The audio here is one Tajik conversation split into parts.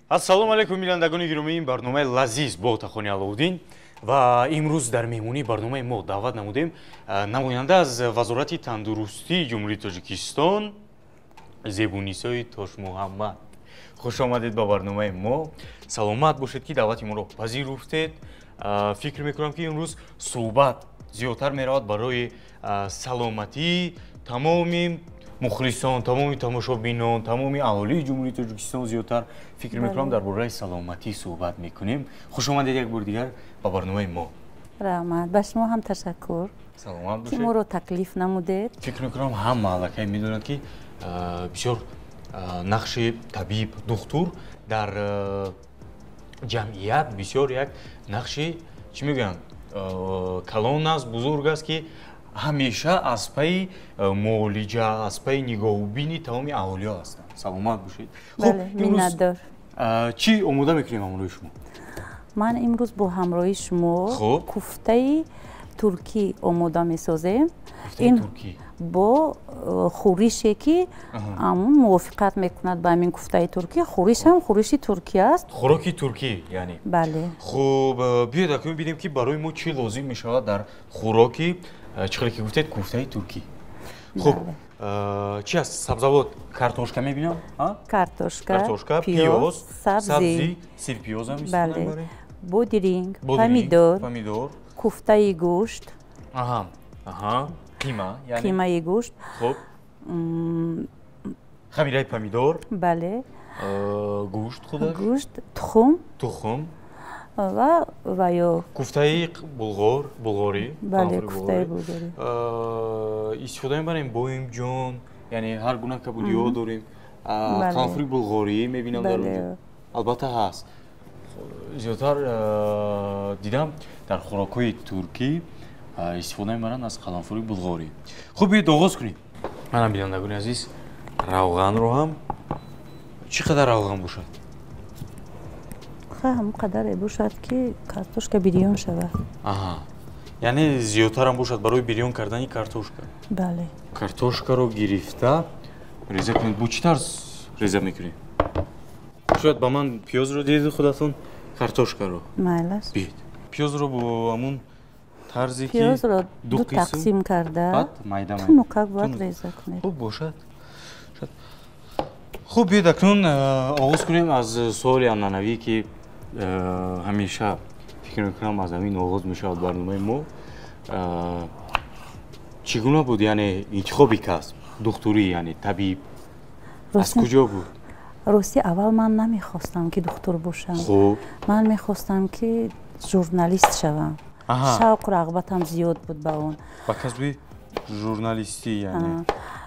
Ассалому алайкум, бинандагони гиромӣ, ин барномаи лазиз бо Тахони Аловуддин ва имрӯз дар меҳмонии барномаи мо даъват намудем намоянда аз Вазорати тандурустии Ҷумҳурии Тоҷикистон Зебунисои Тошмуҳаммад. Хуш омадед ба барномаи мо, саломат бошед, ки даъвати моро пазируфтед. Фикр мекунам, ки имрӯз суҳбат зиёдтар меравад барои саломатии тамоми мухлисон, тамоми тамошобинон, тамоми аҳолии Ҷумҳурии Тоҷикистон. Зиёдтар фикр мекунам, дар бораи саломатӣ суҳбат мекунем. Хуш омадед як бори дигар ба барномаи мо. Раҳмат, ба шумо ҳам ташаккур, саломат ки бошед, моро таклиф намудед. Фикр мекунам, ҳама аллакай медонанд, ки бисёр нақши табиб, духтур дар ҷамъият бисёр як нақши, чӣ мегӯянд, калон аст, бузург аст, ки ҳамеша аз пайи муолиҷа, аз пайи нигоҳубини тамоми аҳолиҳо ҳастанд. Саломат бошед. Хуб, миннатдор. Чӣ омода мекунем ҳамроҳи шумо? Ман имрӯз бо ҳамроҳи шумо куфтаи туркӣ омода месозем. Ин бо хӯрише, ки ҳамун мувофиқат мекунад ба ҳамин куфтаи туркӣ. Хӯриш ҳам хӯриши туркӣ аст. Хӯроки туркӣ, яъне? Бале. Хуб, биёед, акнун бинем, ки барои мо чӣ лозим мешавад дар хӯроки, чӣ хеле ки гуфтед, куфтаи туркӣ. Хуб, чӣ аст? Сабзавот, картошка мебинам. Картошка, пиёз, сабзӣ, сирпиёзам. Бале, бодиринг, помидор, помидор, куфтаи гӯшт. Аҳа, қима. Қимаи гӯшт. Хуб, хамираи помидор. Бале. Гӯшт худаш. Гӯшт, тухм. Тухм. Ва ё куфтаи булғор, булғорӣ. Бале, куфтаи булғорӣ. Истифода мебарем боимҷон, яъне ҳар гуна кабудиҳо дорем, қаламфури булғорӣ мебинам дар онҷо, албатта, ҳаст. Зиёдтар дидам, дар хӯрокҳои туркӣ истифода мебаранд аз қаламфури булғорӣ. Хуб, биёед, оғоз кунем. Манам, бинандагони азиз, равғанро ҳам, чӣ қадар равған бошад? Ҳамон қадаре бошад, ки картошка бирён шавад. Аҳа, яъне зиёдтарам бошад барои бирён кардани картошка. Бале. Картошкаро гирифта реза кунед. Бо чӣ тарз реза мекунед? Шояд ба ман пиёзро диҳед, худатон картошкаро. Майлаш. Биед, пиёзро бо ҳамун тарзе ки пиёзро ду тақсим карда, майда. Тунукак бояд реза кунед. Хуб бошад. Хуб, биёед, акнун оғоз кунем аз суоли анъанавӣ, ки ҳамеша, фикр мекунам, аз ҳамин оғоз мешавад барномаи мо. Чӣ гуна буд, яъне, интихоби касб, духтурӣ, яъне табиб, аз куҷо буд? Рости, аввал ман намехостам, ки духтур бошам. Ман мехостам, ки журналист шавам. Шавқу рағбатам зиёд буд ба он. Ба касби журналистӣ, яъне?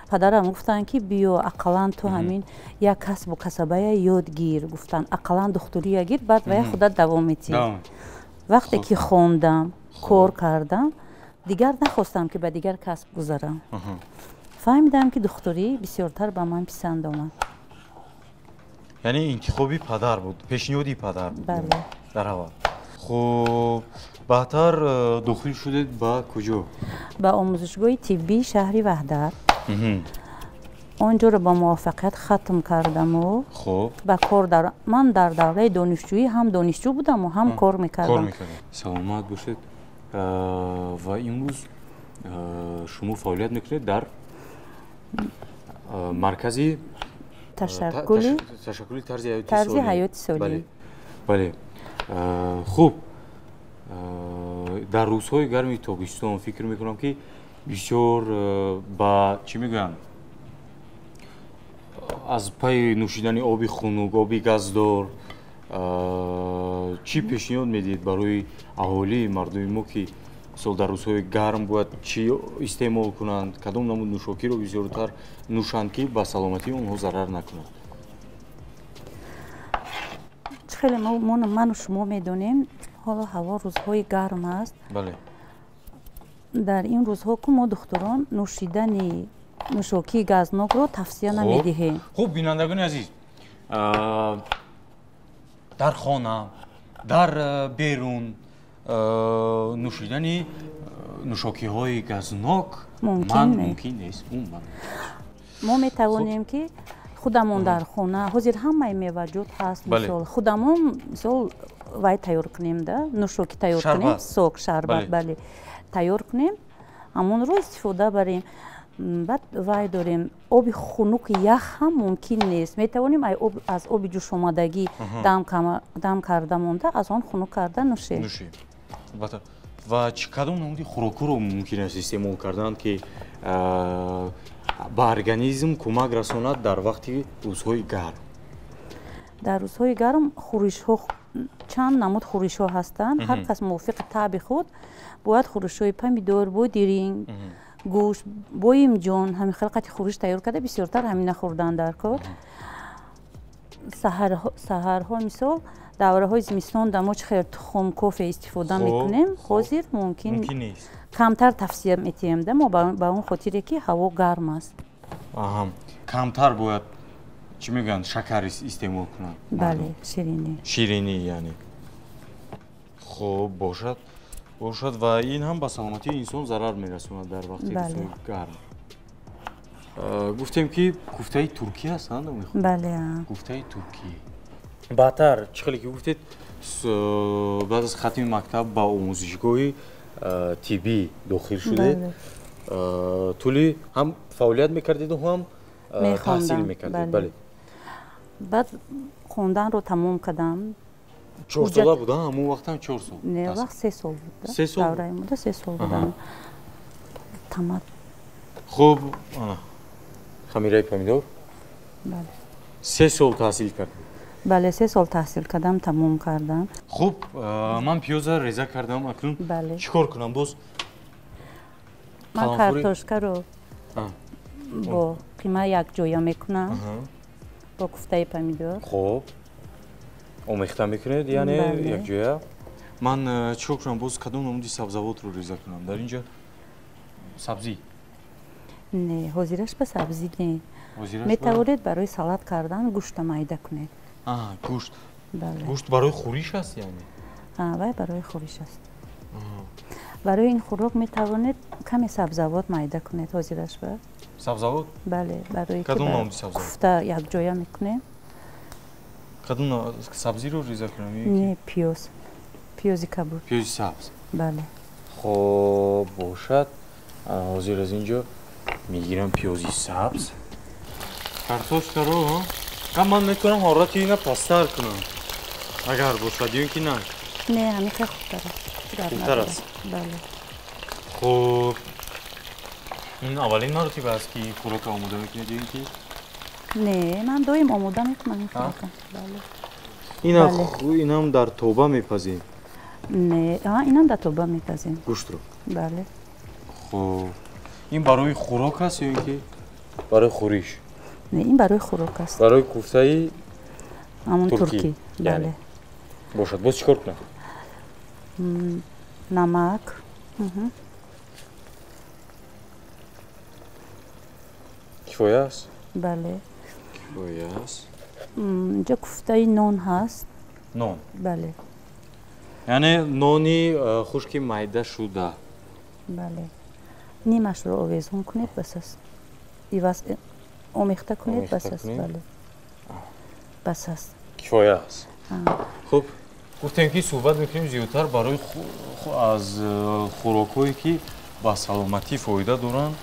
Падарам гуфтанд, ки биё, ақаллан ту ҳамин як касбу касабая ёд гир, гуфтанд, ақаллан духтурия гир, баъд вая худат давом метиҳӣ. Вақте ки хондам, кор кардам, дигар нахостам, ки ба дигар касб гузарам. Фаҳмидам, ки духтурӣ бисёртар ба ман писанд омад. Яъне интихоби падар буд, пешниҳоди падар буд? Бале. Дар аввал. Хуб, баъдтар дохил шудед ба куҷо? Ба омӯзишгоҳи тиббии шаҳри Ваҳдат. Он ҷоро бо муваффақият хатм кардаму ба кор дар ман дар давраи донишҷӯӣ ҳам донишҷӯ будаму, ҳам кор мекардам. Саломат бошед. Ва имрӯз шумо фаъолият мекунед дар маркази ташаккули ташаккули тарзи ҳаёти солим. Бале. Хуб, дар рӯзҳои гарми тобистон, фикр мекунам, ки бисёр ба, чӣ мегӯянд, аз пайи нӯшидани оби хунук, оби газдор, чӣ пешниҳод медиҳед барои аҳолии мардуми мо, ки мисол дар рӯзҳои гарм бояд чӣ истеъмол кунанд, кадом намуд нӯшокиро бисёртар нӯшанд, ки ба саломатии онҳо зарар накунад? Хеле ману шумо медонем, ҳоло ҳаво рӯзҳои гарм аст. Дар ин рӯзҳо ку мо, духтурон, нӯшидани нӯшокии газнокро тавсия намедиҳем. Хуб, бинандагони азиз, дар хона, дар берун нӯшидани нӯшокиҳои газнок мумкин нест умуман. Мо метавонем, ки Худамон дар хона ҳозир ҳамаи меваҷот ҳаст, мисол худамон мисол вай тайёр кунем да, нӯшокӣ тайёр кунем, сок, шарбат, бале, тайёр кунем, ҳамонро истифода барем. Баъд вай дорем, оби хунук ях ҳам мумкин нест. Метавонем аз оби ҷӯшомадагӣ дам карда монда, аз он хунук карда нӯшем. Ва чӣ кадом намуди хӯрокҳоро мумкин аст истеъмол кардан, ки ба организм кӯмак расонад дар вақти рӯзҳои гарм? Дар рӯзҳои гарм хӯришҳо, чанд намуд хӯришҳо ҳастанд. Ҳар кас мувофиқи таъби худ бояд хӯришҳои помидор, бодиринг, гӯшт, боимҷон, ҳамин хел қати хӯриш тайёр карда, бисёртар ҳамина хӯрдан дар кор. Саҳарҳо мисол давраҳои зимистон да мо чӣ хел тухм, кофе истифода мекунем, ҳозир мумкин камтар тавсия метиҳем да мо, ба он хотире ки ҳаво гарм аст. Камтар бояд, чӣ мегӯянд, шакар истеъмол кунанд? Бале, ширинӣ. Ширинӣ яъне. Хуб, бошад. Бошад, ва ин ҳам ба саломатии инсон зарар мерасонад дар вақти рӯзҳои гарм. Гуфтем ки куфтаи туркӣ аст, бале, куфтаи туркӣ. Баъдтар чӣ хеле ки гуфтед, баъд аз хатми мактаб ба омӯзишгоҳи тиббӣ дохил шудед. Тӯли ҳам фаъолият мекардеду ҳам таҳсил мекардед? Бале. Баъд хонданро тамом кардам. 4 сола будам, ҳамон вақтам 4 сол. Не, вақт 3 сол буд. 3 сол? Давраи муда 3 сол будам. Тамад. Хуб, хамираи помидор? Бале. 3 сол таҳсил кардед? Бале, 3 сол таҳсил кардам, тамом кардам. Хуб, ман пиёза реза кардам, акнун чӣ кор кунам боз? Ман картошкаро бо қима якҷоя мекунам, бо куфтаи помидор. Хуб, омехта мекунед, яъне якҷоя. Ман чӣ кор кунам боз, кадом намуди сабзавотро реза кунам? Дар инҷа сабзӣ? Не, ҳозираш ба сабзӣ не. Метавонед барои салат кардан гӯшта майда кунед. Гӯшт. Гӯшт барои хӯриш аст яъне? Вай барои хӯриш аст. Барои ин хӯрок метавонед каме сабзавот майда кунед ҳозираш ба. Сабзавот? Бале, барои кадом намуди сабзавот? Куфта якҷоя мекунем. Кадом сабзиро реза кунам? Не, пиёз. Пиёзи кабуд. Пиёзи сабз. Бале. Хоб, бошад. Ҳозир аз инҷо мегирам пиёзи сабз. Картошкаро ман метавонам ҳарорати ина пасттар кунам, агар бошад, ё ин ки на? Не, ҳамин хел хубтар аст. Хубтар аст? Бале. Хуб, ин аввалин маротиба аст ки хӯрока омода мекунед ё ин ки? Не, ман доим омода мекунам ин хӯрока. Бале. Инам дар тоба мепазем? Не, инам дар тоба мепазем. Гӯштро? Бале. Хуб, ин барои хӯрок аст ё ин ки барои хӯриш? Не, ин барои хӯрок аст. Барои куфтаи ҳамон туркӣ. Бале. Бошад, боз чӣ кор кунам? Намак. Кифоя аст? Бале. Кифоя аст. Инҷа куфтаи нон ҳаст. Нон? Бале. Яъне нони хушки майда шуда. Бале. Нимашро овезон кунед, бас аст. Иваз омехта кунед, бас аст. Бале, бас аст. Кифоя аст. Хуб, гуфтем ки суҳбат мекунем зиёдтар барои аз хӯрокҳое ки ба саломатӣ фоида доранд.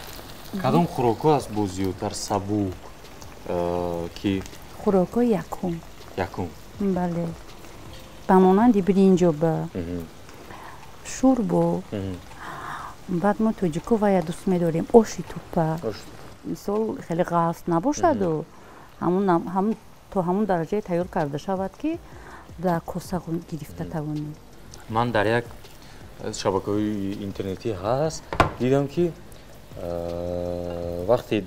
Кадом хӯрокҳо аст боз зиёдтар сабук ки? Хӯрокҳои якум. Якум? Бале, ба монанди биринҷоба, шӯрбо. Баъд мо тоҷико вая дӯст медорем оши тупа. Мисол хеле ғафс набошаду то ҳамон дараҷае тайёр карда шавад, ки дар коса гирифта тавонем. Ман дар як шабакаҳои интернетӣ ҳаст, дидам ки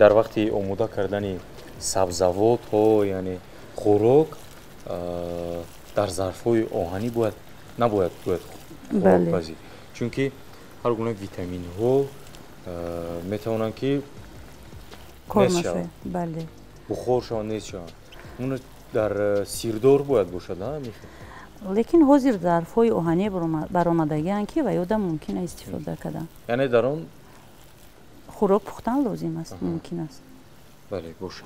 дар вақти омода кардани сабзавотҳо, яъне хӯрок дар зарфҳои оҳанӣ бояд набояд бояд хӯрок пазид, чунки ҳар гуна витаминҳо метавонанд ки кор нашаванд, бале, бухор шаванд, нест шаванд. Он дар сирдор бояд бошад. Лекин ҳозир зарфҳои оҳанӣ баромадагианд, ки ва ёдам мумкин аст истифода кардан. Яъне дар он хӯрок пухтан лозим аст, мумкин аст. Бале, бошад.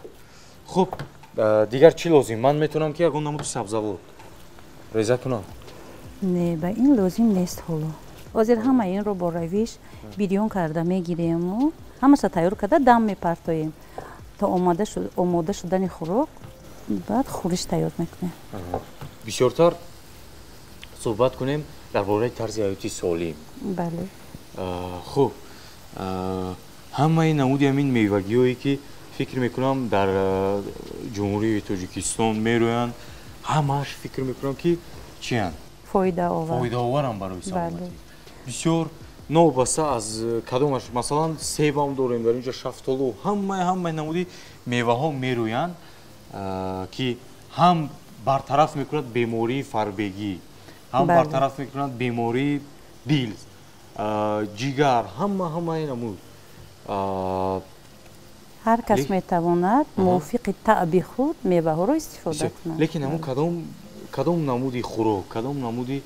Хуб, Дигар чӣ лозим? Ман метавонам ки ягон намуди сабзавот реза кунам? Не, ба ин лозим нест ҳоло. Ҳозир ҳама инро бо равиш бирён карда мегирему, ҳамаша тайёр карда дам мепартоем. То омода шудани хӯрок, баъд хӯриш тайёр мекунем. Бисёртар суҳбат кунем дар бораи тарзи ҳаёти солим. Бале. Хуб, ҳамаи намуди ҳамин мевагиҳое ки фикр мекунам дар Ҷумҳурии Тоҷикистон мерӯянд, ҳамааш фикр мекунам ки чиянд? Фоидаовар. Фоидаоварам барои саломатӣ. Бисёр новобаста аз кадомаш, масалан себам дорем дар инҷо, шафтолу, ҳамаи намуди меваҳо мерӯянд, ки ҳам бартараф мекунад бемории фарбегӣ, ҳам бартараф мекунад бемории дил, ҷигар, ҳамаи намуд. Ҳар кас метавонад мувофиқи таъби худ меваҳоро истифода кунад. Лекин ҳамун кадом намуди хӯрок, кадом намуди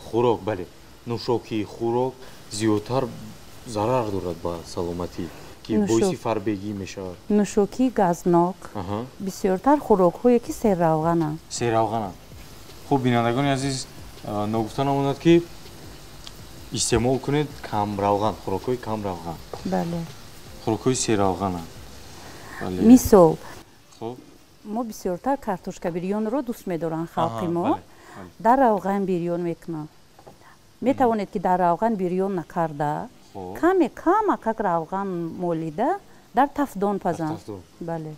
хӯрок, бале, нӯшокии хӯрок зиёдтар зарар дорад ба саломатӣ, ки боиси фарбегӣ мешавад? Нӯшокии газнок, бисёртар хӯрокҳое ки серравғананд. Серравғананд. Хуб, бинандагони азиз, ногуфта намонад ки истеъмол кунед камравған, хӯрокҳои камравған. Бале. Хӯрокҳои серравғананд. Мисол, мо бисёртар картошка бирёнро дӯст медоранд халқи мо, дар равған бирён мекунанд. Метавонед ки дар равған бирён накарда, каме камакак равған молида дар тафдон пазанд. Бале.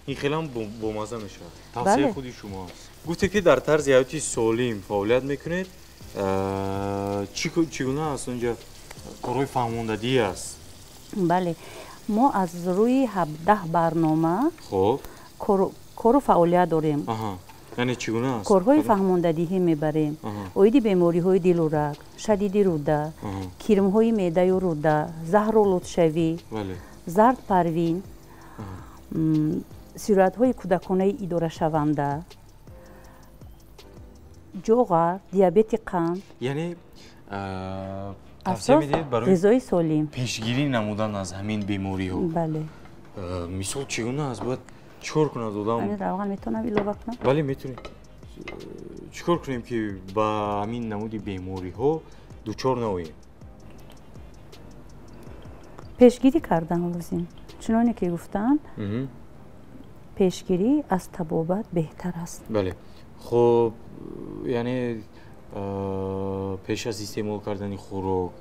Ин хелам бомазза мешавад. Тавсияи худи шумо аст. Гуфтед ки дар тарзи ҳаёти солим фаъолият мекунед. Чӣ гуна аст онҷа? Корҳои фаҳмондадӣ аст? Бале, мо аз рӯи 17 барнома кору фаъолият дорем. Яъне чӣ гуна аст? Корҳои фаҳмондадиҳӣ мебарем оиди бемориҳои дилу раг, шадиди рӯда, кирмҳои меъдаю рӯда, заҳролудшавӣ, зардпарвин, сироятҳои кӯдаконаи идорашаванда, ҷоғар, диабети қанд. Яъне тавсия медиҳед барои ғизои солим, пешгирӣ намудан аз ҳамин бемориҳо? Бале. Мисол чӣ гуна аст? Бояд чӣ кор кунад одам? Ҳамин равған метавонам илова кунам? Бале, метавонед. Чӣ кор кунем ки ба ҳамин намуди бемориҳо дучор наоем? Пешгирӣ кардан лозим. Чуноне ки гуфтанд, пешгирӣ аз табобат беҳтар аст. Бале. Хуб, яъне пеш аз истеъмол кардани хӯрок,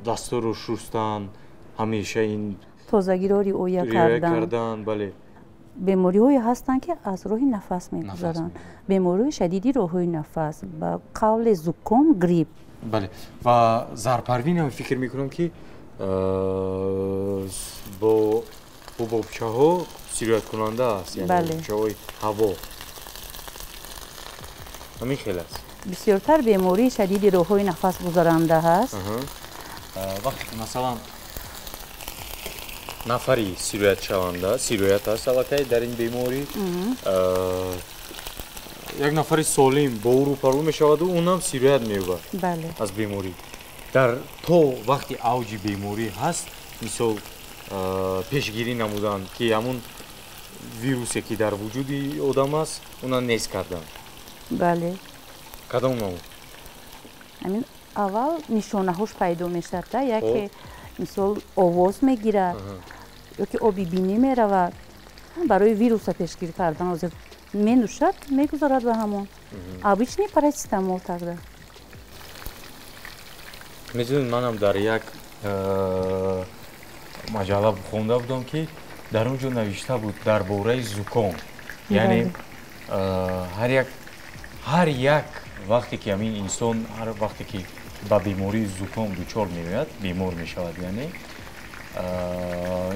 дастҳоро шустан, ҳамеша ин тозагиро риоя кардан. Бале. Бемориҳое ҳастанд ки аз роҳи нафас мегузаранд. Бемориҳои шадиди роҳҳои нафас, ба қавле зуком, грипп. Бале. Ва зарпарвин фикр мекунам ки бо ҳубобчаҳо сирояткунанда аст, яъне ҳубобчаҳои ҳаво. Ҳамин хел аст. Бисёртар бемории шадиди роҳҳои нафас гузаранда ҳаст. Вақте ки масалан нафари сироятшаванда, сироят аст аллакай дар ин беморӣ, як нафари солим бо ӯ рӯпарӯ мешаваду унам сироят меёбад аз беморӣ. Дар то вақти авҷи беморӣ ҳаст, мисол пешгирӣ намудан ки ҳамун вирусе ки дар вуҷуди одам аст, уна нест кардан. Бале. Кадом намуд? Ҳамин аввал нишонаҳош пайдо мешавад, яке мисол овоз мегирад, ёки оби бинӣ меравад. Барои вируса пешгирӣ кардан ҳозир менӯшад, мегузорад ба ҳамон. Обычный парацетамол тогда. Медонед, манам дар як маҷалла хонда будам ки дар он ҷо навишта буд дар бораи зуком. Яъне ҳар як вақте ки ҳамин инсон, ҳар вақте ки ба бемории зуком дучор меояд, бемор мешавад, яъне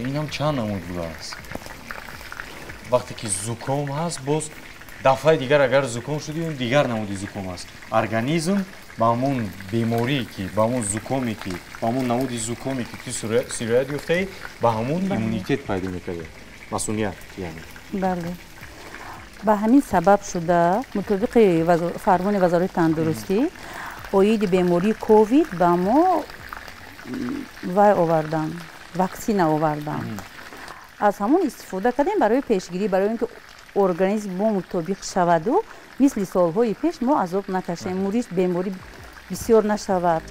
инам чанд намуд будааст. Вақте ки зуком ҳаст, боз дафъаи дигар агар зуком шудӣ, он дигар намуди зуком аст. Организм ба ҳамон беморие ки, ба ҳамон зукоме ки, ба ҳамон намуди зукоме ки ту сироят ёфтаӣ, ба ҳамон иммунитет пайдо мекард, масуният яъне. Бале. Ба ҳамин сабаб шуда, мутобиқи фармони Вазорати тандурустӣ, оиди бемории ковид ба мо вай овардан, ваксина овардан. Аз ҳамон истифода кардем барои пешгирӣ, барои ин ки организм мо мутобиқ шаваду мисли солҳои пеш мо азоб накашем, муриш беморӣ бисёр нашавад.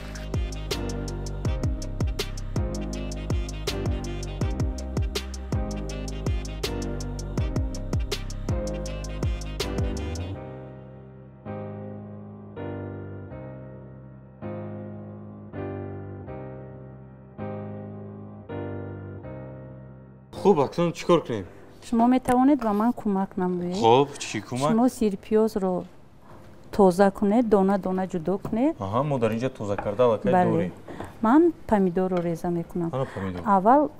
Хуб, акнун чӣ кор кунем? Шумо метавонед ба ман кӯмак намоед. Хуб, чӣ кӯмак? Шумо сирпиёзро тоза кунед, дона дона ҷудо кунед. Аҳа, мо дар инҷа тоза карда аллакай дорем. Ман помидорро реза мекунам. Аввал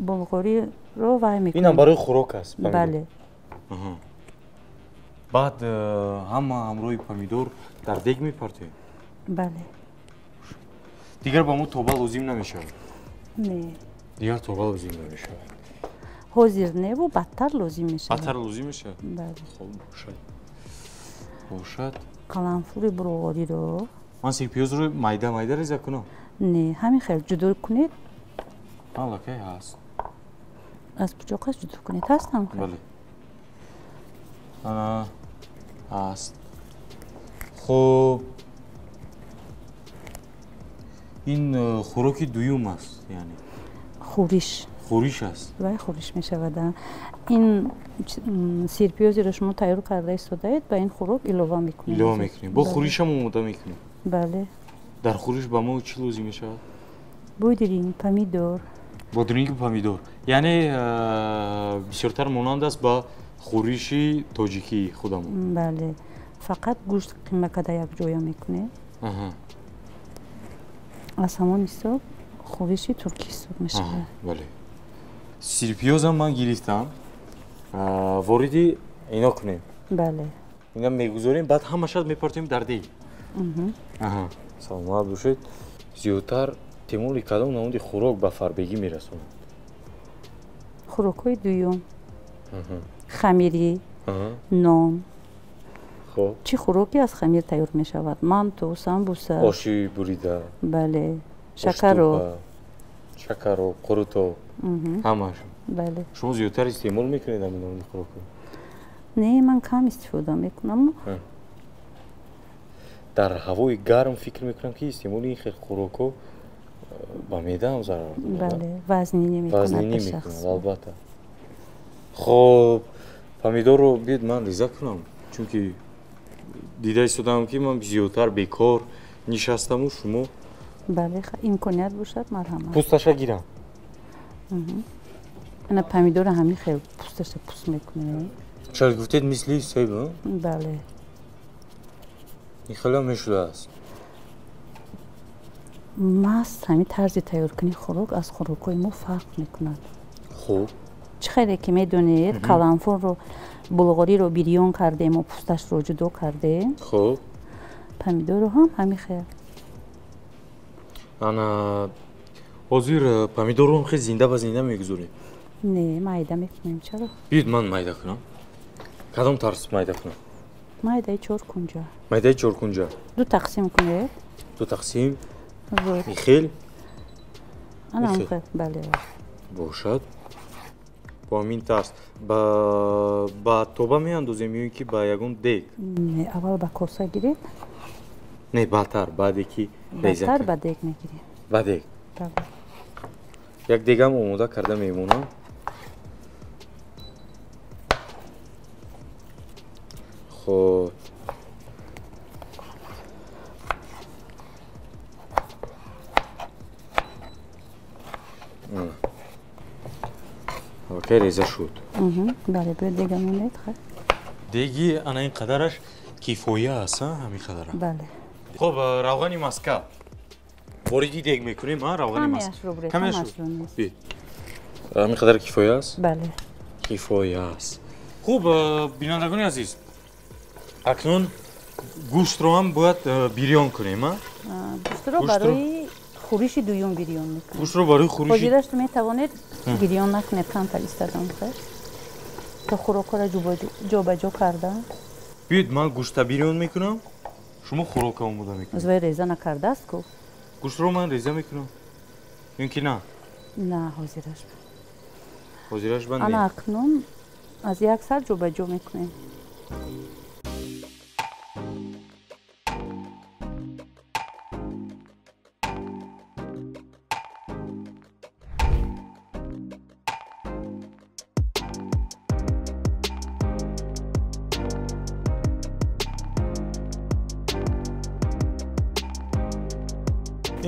булғориро вай мекунам. Инам барои хӯрок аст? Бале. Баъд ҳама ҳамроҳи помидор дар дег мепартоем? Бале. Дигар ба мо тоба лозим намешавад? Не. Дигар тоба лозим намешавад. Ҳозир неву бадтар лозим мешавад. Бадтар лозим мешавад? Бале. Хуб, бошад. Бошад. Қаламфури булғориро. Ман сирпиёзро майда майда реза кунам? Не, ҳамин хел ҷудо кунед. Аллакай ҳаст. Аз пучоқаш ҷудо кунед. Ҳаст ҳам хел? Бале. Ана ҳаст. Хуб, ин хӯроки дуюм аст, яъне? Хӯриш. Хӯриш аст? Вай хӯриш мешавад. Ин сирпиёзеро шумо тайёр карда истодаед, ба ин хӯрок илова мекунем. Илова мекунем. Бо хӯришам омода мекунем? Бале. Дар хӯриш ба мо чӣ лозим мешавад? Бодринг, помидор. Бодрингу помидор. Яъне бисёртар монанд аст ба хӯриши тоҷикии худамон. Бале. Фақат гӯшт қима карда якҷоя мекунем. Аз ҳамон ҳисоб хӯриши туркӣ ҳисоб мешавад. Бале. Сирпиёзам ман гирифтам. Вориди ино кунем. Бале. Ина мегузорем, баъд ҳамаша мепартоем дар дег. Саломат бошед. Зиёдтар истеъмоли кадом намуди хӯрок ба фарбегӣ мерасонад? Хӯрокҳои дуюм. Хамирӣ, нон. Чӣ хӯроке аз хамир тайёр мешавад? Манту, самбуса. Оши бурида. Бале. Шакароб. Шакароб, қурутоб. Ҳамааш. Бале. Шумо зиёдтар истеъмол мекунед ҳамин намуди хӯрокҳо? Не, ман кам истифода мекунам. Дар ҳавои гарм фикр мекунам, ки истеъмоли ин хел хӯрокҳо ба меъда ҳам зарар дорад. Бале, вазнинӣ мекунад. Вазнинӣ мекунад, албатта. Хоб, помидорро биёед ман реза кунам, чунки дида истодам, ки ман зиёдтар бекор нишастаму шумо. Бале, имконият бошад, марҳамат. Пӯсташа гирам. Ана помидорро ҳамин хел пӯсташа пӯст мекунем. Чаро гуфтед мисли себ? Бале. Ин хеле мешудааст. Маҳз ҳамин тарзи тайёркунии хӯрок аз хӯрокҳои мо фарқ мекунад. Хуб. Чӣ хеле ки медонед, қаламфурро, булғориро бирён кардем ва пӯсташро ҷудо кардем. Хуб. Помидорро ҳам ҳамин хел. Ана ҳозир помидорро ҳам хел зинда ба зинда мегузорем? Не, майда мекунем. Чаро? Биёед ман майда кунам. Кадом тарз майда кунам? Майдаи чоркунҷа. Майдаи чоркунҷа. Ду тақсим кунед. Ду тақсим. Ин хел? Ана ҳам хел, бале. Бошад. Бо ҳамин тарз ба тоба меандозем ё ин ки ба ягон дег? Не, аввал ба коса гиред. Не, баъдтар, баъде ки реза Баъдтар ба дег мегирем. Ба дег? Бале. Як дегам омода карда мемонам. Хуб. Окей, реза шуд. Бале, биёед дега монед, хай. Деги ана ин қадараш кифоя аст, ҳамин қадара? Бале. Хуб, равғани маска. Вориди дег мекунем, равғани маска. Камеашро буред. Ҳамин қадар кифоя аст? Бале. Кифоя аст. Хуб, бинандагони азиз, акнун гӯштро ҳам бояд бирён кунем, а? Гӯштро барои хӯриши дуюм бирён мекунем. Гӯштро барои хӯриши ҳозирашро метавонед гирён накунед, камтар истадам, хел. То хӯрокҳоро ҷобаҷо карда. Биёед ман гӯшта бирён мекунам, шумо хӯрока омода мекунед. Аз вай реза накардааст ку? Гӯштро ман реза мекунам. Ё ин ки на? На, ҳозираш. Ҳозираш банд. Ана акнун аз як сар ҷобаҷо мекунем.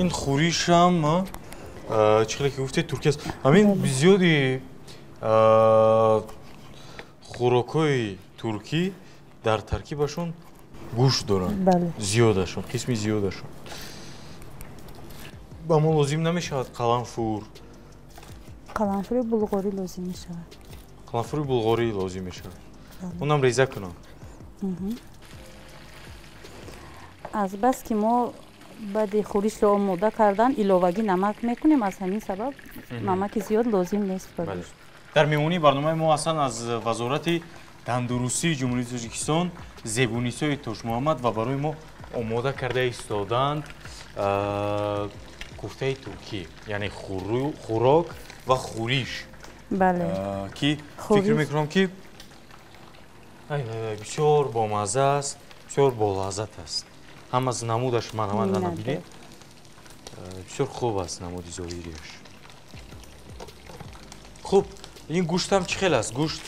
Ин хӯришам чӣ хеле ки гуфтед туркӣ аст. Ҳамин зиёди хӯрокҳои туркӣ дар таркибашон гӯшт доранд. Зиёдашон, қисми зиёдашон. Ба мо лозим намешавад қаламфур. Қаламфури булғорӣ лозим мешавад. Қаламфури булғорӣ лозим мешавад. Онам реза кунам. Аз бас ки мо баъди хӯришро омода кардан иловагӣ намак мекунем, аз ҳамин сабаб намаки зиёд лозим нест. Дар меҳмонии барномаи мо ҳастанд аз Вазорати тандурустии Ҷумҳурии Тоҷикистон Зебунисои Тошмуҳаммад ва барои мо омода карда истодаанд куфтаи туркӣ, яъне хӯрок ва хӯриш, ки фикр мекунам ки бисёр бомазза аст, бисёр болаззат аст. Ҳам аз намудаш манамад набинед, бисёр хуб аст намуди зоҳириаш. Хуб, ин гӯштам чӣ хел аст? Гӯшт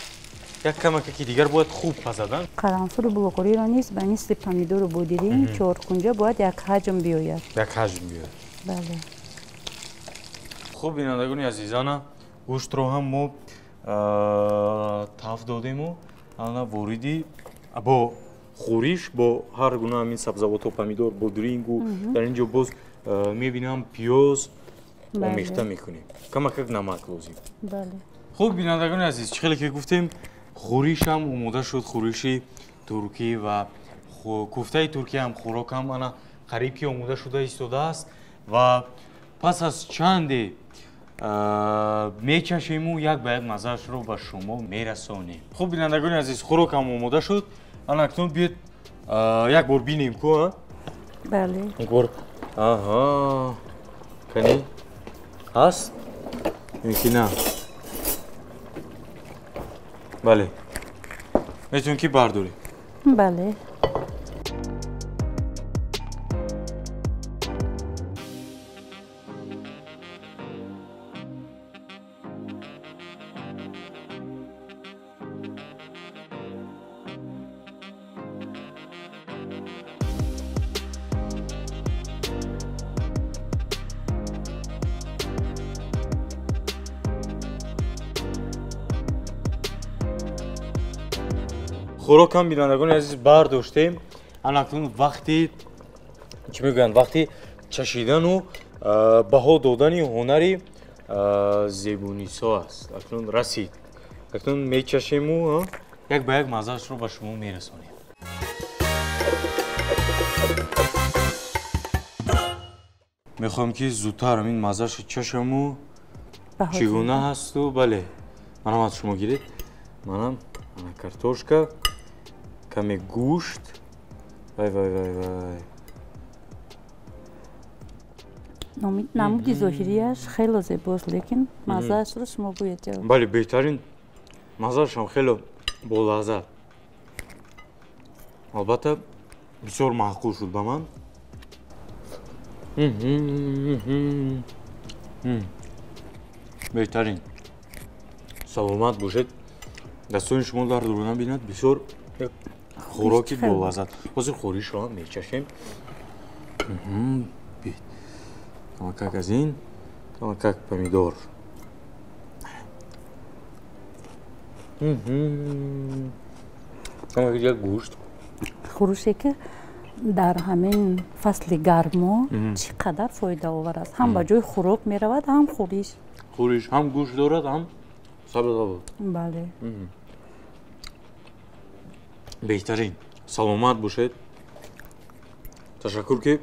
як камакаки дигар бояд хуб пазадан. Қаламфури булғориро низ ба мисли помидору бодиринг чоркунҷа бояд як ҳаҷм биёяд. Як ҳаҷм биёяд. Бале. Хуб, бинандагони азизана, гӯштро ҳам мо таф додему ана вориди бо хӯриш, бо ҳар гуна ҳамин сабзавотҳо, помидор, бодирингу дар ин ҷо боз мебинам пиёз омехта мекунем. Камакак намак лозим. Хуб, бинандагони азиз, чӣ хеле ки гуфтем, хӯришам омода шуд, хӯриши туркӣ ва куфтаи туркӣ ҳам, хӯрок ҳам ана қариб ки омода шуда истодааст ва пас аз чанде мечашему як ба як маззаашро ба шумо мерасонем. Хуб, бинандагони азиз, хӯрок ҳам омода шуд. Ана акнун биёед як бор бинем ку, Бале. Як бор. Аҳа. Кани? Ҳаст? Ё ки на? Бале. Метавонем ки бардорем. Бале. Хӯрокам, бинандагони азиз, бардоштем. Ана акнун вақти чӣ мегӯянд, вақти чашидану баҳо додани ҳунари Зебунисо аст. Акнун расид. Акнун мечашему як ба як маззаашро ба шумо мерасонем. Мехоҳам ки зудтар ҳамин маззаашро чашаму чӣ гуна ҳасту. Бале, манам аз шумо гиред. Манам ана картошка, каме гӯшт. Вай, вай, вай, вай. Намуди зоҳирияш хело зебост, лекин маззаашро шумо бояд ҷавоб. Бале, беҳтарин маззаашам хело болаззат. Албатта, бисёр маъқул шуд ба ман. Беҳтарин. Саломат бошед. Дастони шумо дардро набинад, бисёр хӯроки болаззат. Ҳозир хӯришро ҳам мечашем. Камакак аз ин, камакак помидор. Камакак як гӯшт. Хӯрише ки дар ҳамин фасли гармо чӣ қадар фоидаовар аст. Ҳам ба ҷои хӯрок меравад, ҳам хӯриш. Хӯриш ҳам гӯшт дорад, ҳам сабзавот. Бале. Беҳтарин. Саломат бошед. Ташаккур ки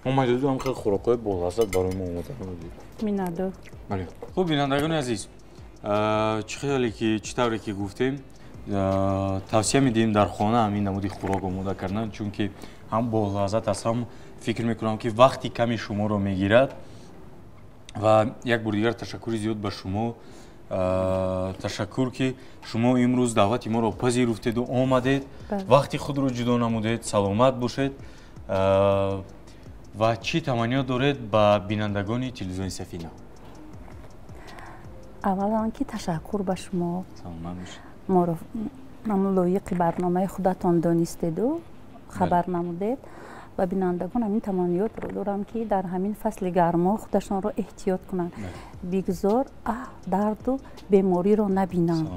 омадед ҳам хеле хӯрокҳои болаззат барои мо омода намудед. Миннатдор. Бале. Хуб, бинандагони азиз, чӣ хеле ки чӣ тавре ки гуфтем, тавсия медиҳем дар хона ҳамин намуди хӯрок омода кардан, чунки ҳам болаззат аст, ҳам фикр мекунам ки вақти ками шуморо мегирад. Ва як бор дигар ташаккури зиёд ба шумо, Ташаккур, ки шумо имрӯз даъвати моро пазируфтеду омадед, вақти худро ҷудо намудед. Саломат бошед. Ва чӣ таманниёт доред ба бинандагони телевизиони Сафина? Аввалан, ки ташаккур ба шумо. Саломат бошед. Моро лоиқи барномаи худатон донистеду хабар намудед. Ба бинандагон ҳамин таманниётро дорам, ки дар ҳамин фасли гармо худашонро эҳтиёт кунанд, бигзор дарду бемориро набинанд.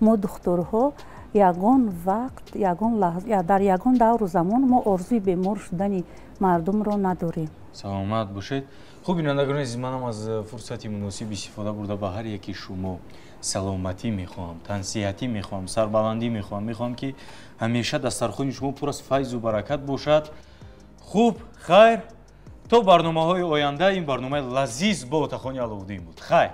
Мо, духтурҳо, ягон вақт, ягон лаҳза, дар ягон давру замон мо орзуи бемор шудани мардумро надорем. Саломат бошед. Хуб, бинандагони азиз, манам аз фурсати муносиб истифода бурда, ба ҳар яки шумо саломатӣ мехоҳам, тансиҳатӣ мехоҳам, сарбаландӣ мехоҳам. Мехоҳам, ки ҳамеша дастархони шумо пур аз файзу баракат бошад. Хуб, хайр, то барномаҳои оянда. Ин барномаи лазиз бо Отахони Аловуддин буд. Хайр.